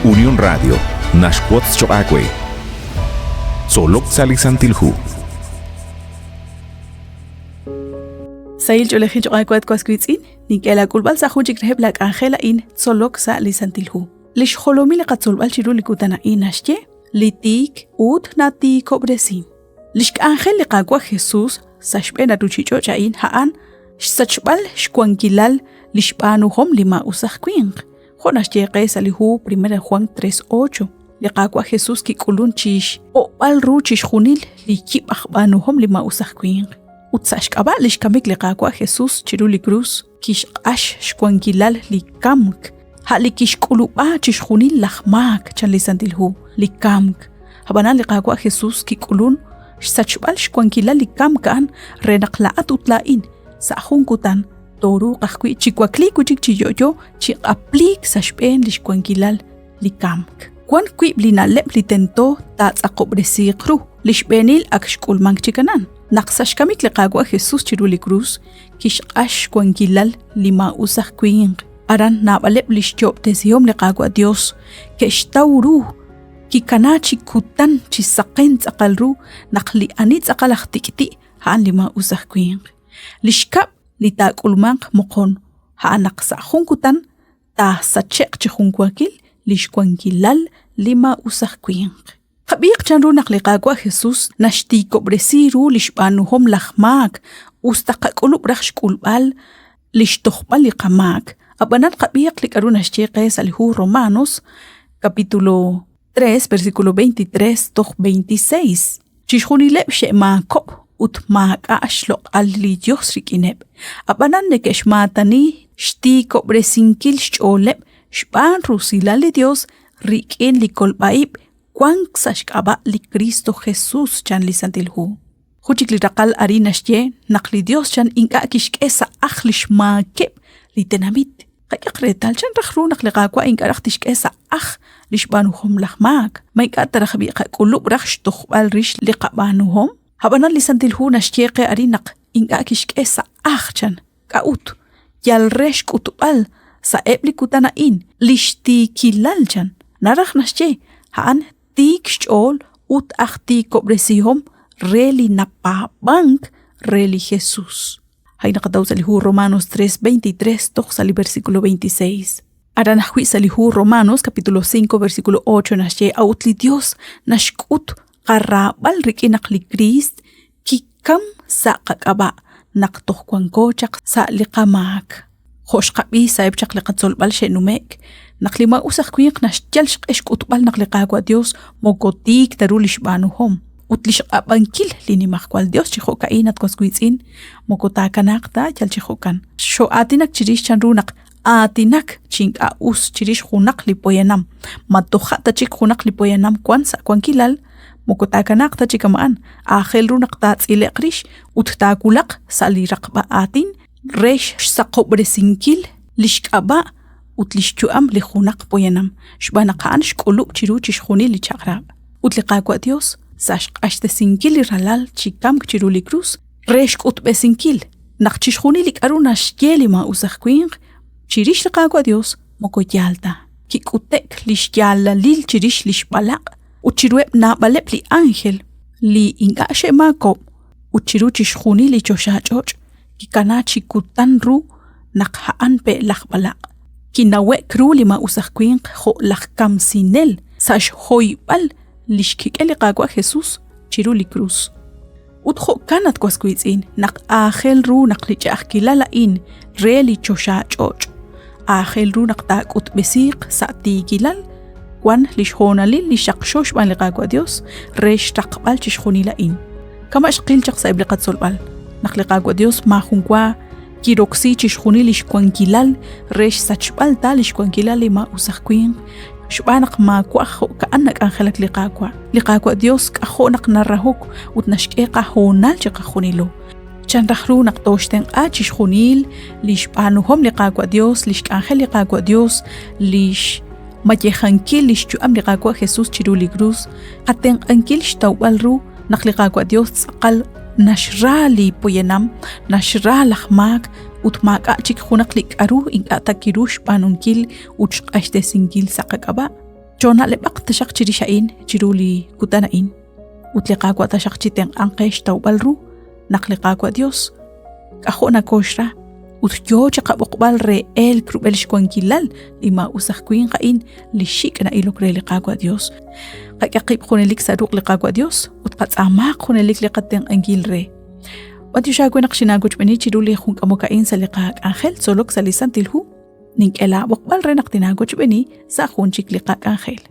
Unión Radio naxwotz choq' aawe. Tzolok sa' li Santil Hu. Sahil ch'oolejil choq' aawe at was wiitz'in, nink'e laak'ulb'al sa' jun chik reheb' laak'anjel a'in tzolok sa' li Santil Hu. Li xjolomil li qatzolb'al chiru li kutan a'in naxye li tiik ut natiikob'resin. Li xk'anjel li Qaawa' Jesus sa' xb'een a ruuchich'och' a'in a'an xsachb'al xwankilal li xb'aanuhom li maa'us aj winq. Jo' naxye qe sa' li hu 1 Juan 3:8, li Qaawa' Jesus kik'ulun chi xpo'b'al ru chixjunil li yib' aj b'aanuhom li maa'us aj winq. Ut sa' xk'ab'a' li xkamik li Qaawa' Jesus chiru li krus, kixq'ax xwankilal li kamk, a' li kixk'ulub'a chixjunil laj maak, chan li Santil Hu, li kamk. Ab'anan li Qaawa' Jesus kik'ulun xsachb'al xwankilal li kamk a'an re naq laa'at ut laa'in sa' jun kutan tooruuq ajwi' chi wakliik wi' chik chi yo'yo chi q'apliik sa' xb'een li xwankilal li kamk. Wank wiib' li na'leb' li tento taatz'aqob'resiiq ru. Li xb'eenil ak xk'ulmank chik anan. Naq sa' xkamik li Qaawa' Jesus chiru li krus, kixq'ax xwankilal li maa'us aj winq. Aran naab'aleb' li xyoob'tesihom li Qaawa' Dios ke'xtaw ru kikana chi kutan chi saqen tz'aqal ru naq li ani tz'aqal aj tik'ti' a'an li maa'us aj winq. Li xkab' li taak'ulmanq moqon a'an naq sa' jun kutan taasache'q chi junwaakil li xwankilal li maa'us aj winq. Qab'iiq chanru naq li Qaawa' Jesus naxtiikob'resi ru li xb'aanuhom laj maak us ta qak'ulub' raj xk'ulb'al li xtojb'al li qamaak. Ab'anan qab'iiq li k'aru naxye qe sa' li hu Romanos, capítulo 3, versículo 23 toj 26. Chixjunileb' xe'maakob'k ut maak'a' xloq'al li Yos rik'ineb', ab'anan neke'xmaatani xtiikob'resinkil xch'ooleb' xb'aan rusilal li Yos rik'in li kolb'a ib' wank sa' xk'ab'a' li Kristo Jesus, chan li Santil Hu. Jun chik li raqal arin naxye naq li Yos chan ink'a' kixk'e sa' ajl li xmaakeb' li tenamit. Qak'ehaq reetal chan raj ru naq li Qaawa' ink'a' raj tixk'e sa' ajl li xb'aanuhom laj maak. Ma ink'a' ta raj b'i' qak'ulub' raj xtojb'al rix li qab'aanuhom? Ab'anan li Santil Hu naxye qe arin naq ink'a' kixk'e sa' ajl chan. K'a'ut? Yal re xk'utb'al sa'eb' li kutan a'in li xtiikilal chan. Naraj naxye, a'an tiik xch'ool ut aj tiikob'resihom re li napaab'ank re li Jesus. A'in naqataw sa' li hu Romanos 3:23 toj sa' li versículo 26. Aran ajwi' sa' li hu Romanos capítulo 5 versículo 8 naxye a'ut li Dios naxk'ut qaraab'al rik'in naq li Kriist kikam sa' qak'ab'a' naq toj wanko chaq sa' li qamaak. Jo' xqab'i sa'eb' chaq li qatzolb'al xe'nume'k, naq li maa'us aj winq naxyal xq'e xk'utb'al naq li Qaawa' Dios moko tiik ta ru li xb'aanuhom ut li xq'ab'ankil li Nimajwal Dios chi jo'ka'in at was wiitz'in moko taakanaaq ta yal chi jo'kan. Xoo'aatinak chirix chanru naq aatinak chi ink'a' us chirix junaq li poyanam, ma toja' ta chik junaq li poyanam wan sa' wankilal, moko taakanaaq ta chi kama'an, aajel ru naq taatz'ile'q rix ut taawulaq sa' li raqb'a aatin re xsaqob'resinkil li xk'ab'a' ut li xyu'am li junaq poyanam, xb'aan naq a'an xk'ulub' chiru chixjunil li chaq'rab'. Ut li Qaawa' Dios, sa' xq'axtesinkil li Ralal chi kamk chiru li krus, re xk'utb'esinkil naq chixjunil li k'aru naxye li maa'us aj winq chirix li Qaawa' Dios moko yaal ta. Kik'ute'k li xyaalalil chirix li xb'alaq' ut chiruheb' naab'aleb' li ánjel li ink'a' xe'maakob'k ut chiru chixjunil li choxach'och' kikana chi kutan ru naq a'an pe' laj b'alaq'. Kinawe'k ru li maa'us aj winq jo' laj kamsinel sa' xhoyb'al li xkik'el li Qaawa' Jesus chiru li krus. Ut jo'kan at was wiitz'in naq aajel ru naq li ch'a'ajkilal a'in re li choxa ch'och' aajel ru naq taak'utb'esiiq sa' tiikilal wan li xhoonalil li xaqxo xb'aan li Qaawa' Dios re xraqb'al chixjunil a'in. Kama' xqil chaq sa'eb' li qatzolb'al, naq li Qaawa' Dios maajunwa kiroksi chixjunil li xwankilal re xsachb'al ta li xwankilal li maa'us aj winq, xb'aan naq maawa' jo'ka'an nak'anjelak li Qaawa'. Li Qaawa' Dios k'ajo' naq narahok ut naxk'e qahoonal chiqajunilo. Chan raj ru naq tooxtenq'a chixjunil li xb'aanuhom li Qaawa' Dios, li xk'anjel li Qaawa' Dios, li xmayejankil li xyu'am li Qaawa' Jesus chiru li krus, qatenq'ankil xtawb'al ru naq li Qaawa' Dios tz'aqal naxra li poyanam, naxra laj maak ut maak'a' chik junaq li k'aru ink'a' ta kiru xb'aanunkil ut xq'axtesinkil sa' qak'ab'a'. Choona'leb'aq taxaq chirix a'in chiru li kutan a'in ut li Qaawa' taxaq chi tenq'anq qe xtawb'al ru naq li Qaawa' Dios k'ajo' nakooxra ut yoo chi qab'oqb'al re elk rub'el xwankilal li maa'us aj winq a'in li xik' na'ilok re li Qaawa' Dios. Qak'e qib' junelik sa' ruq' li Qaawa' Dios ut qatz'aamaaq junelik li qatenq'ankil re. B'antiox aawe naq xinaawochb'eeni chiru li jun k'amok a'in sa' li qak'anjel tzolok sa' li Santil Hu. Nink'e laab'oqb'al re naq tinaawochb'eeni sa' jun chik li qak'anjel.